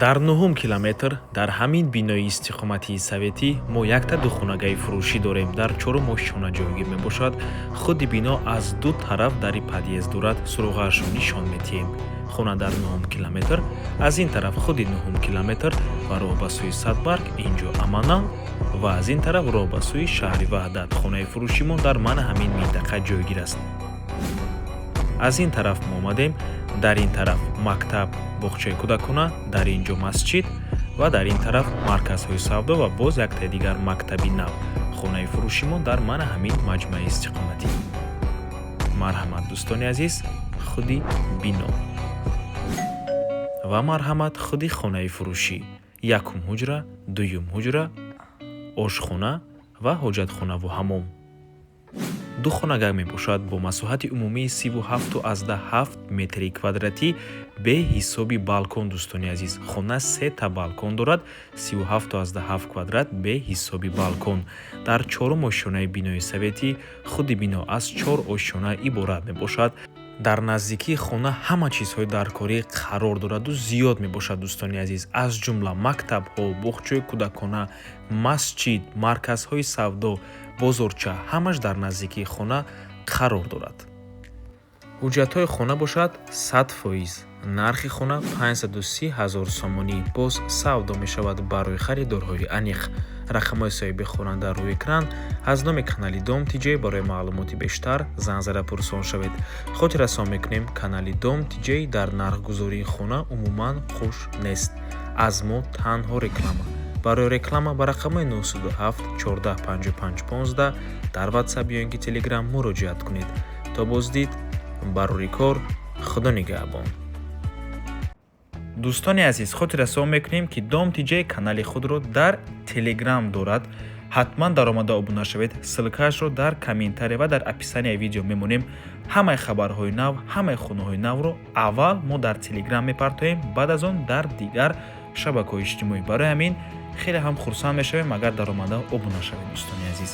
Дар нуҳум километр, дар ҳамин бинои истиқоматии советӣ, мо якта духонагаи фурӯшӣ дорем. Дар чорум ошёна ҷойгир мебошад. Худи бино аз ду тараф дари подъезд дорад. Суроғаашро нишон метиҳем. Хона дар нуҳум километр, аз ин тараф худи нуҳум километр ва роҳ ба сӯи Садбарг, инҷо Аманал, ва аз ин тараф роҳ ба сӯи шаҳри Ваҳдат. Хонаи фурӯшимон дар мана ҳамин минтақа ҷойгир аст. Аз ин тараф мо омадем, дар ин тараф мактаб, боғчаи кӯдакона, дар ин ҷо масҷид ва дар ин тараф марказҳои савдо ва боз яктаи дигар мактаби нав. Хонаи фурӯшимон дар мана ҳамин маҷмӯаи истиқоматӣ. Марҳамат, дӯстони азиз, худи бино ва марҳамат, худи хонаи фурӯшӣ: якум ҳуҷра, дуюм ҳуҷра, ошхона ва ҳоҷатхонаву ҳамом. Ду хонагак мебошад бо масоҳати умумии 37,7 метри квадратӣ бе ҳисоби балкон. Дӯстони азиз, хона сета балкон дорад, 37,7 квадрат бе ҳисоби балкон, дар чорум ошёнаи бинои советӣ. Худи бино аз чор ошёна иборат мебошад. Дар наздикии хона ҳама чизҳои даркорӣ қарор дораду зиёд мебошад, дӯстони азиз, аз ҷумла мактабҳо, боғчаи кӯдакона, масҷид, марказҳои савдо, бозорча, ҳамаш дар наздикии хона қарор дорад. Ҳуҷҷатҳои хона бошад 100%. Нархи хона 530 ҳазор сомонӣ, боз савдо мешавад. Барои харидорҳои аниқ рақамҳои соҳиби хона дар рӯи экран. Аз номи канали Дом Тиҷей барои маълумоти бештар занг зада пурсон шавед. Хотиррасон мекунем, канали Дом Тиҷей дар нархгузории хона умуман хуш нест. Аз мо танҳо реклама. Барои реклама ба рақамҳои 907 14 55 15 дар Ватсап ё ин ки Телеграм муроҷиат кунед. То боздид, барори кор, Худо нигаҳбон. Дӯстони азиз, хотиррасон мекунем, ки Дом Тиҷей канали худро дар Телеграм дорад. Ҳатман даромада обуна шавед. Ссылкаашро дар комментария ва дар описанияи видео мемонем. Ҳамаи хабарҳои нав, ҳамаи хонаҳои навро аввал мо дар Телеграм мепартоем, баъд аз он дар дигар шабакаҳои иҷтимоӣ. Барои ҳамин хеле ҳам хурсанд мешавем, агар даромада обуна шавед, дӯстони азиз.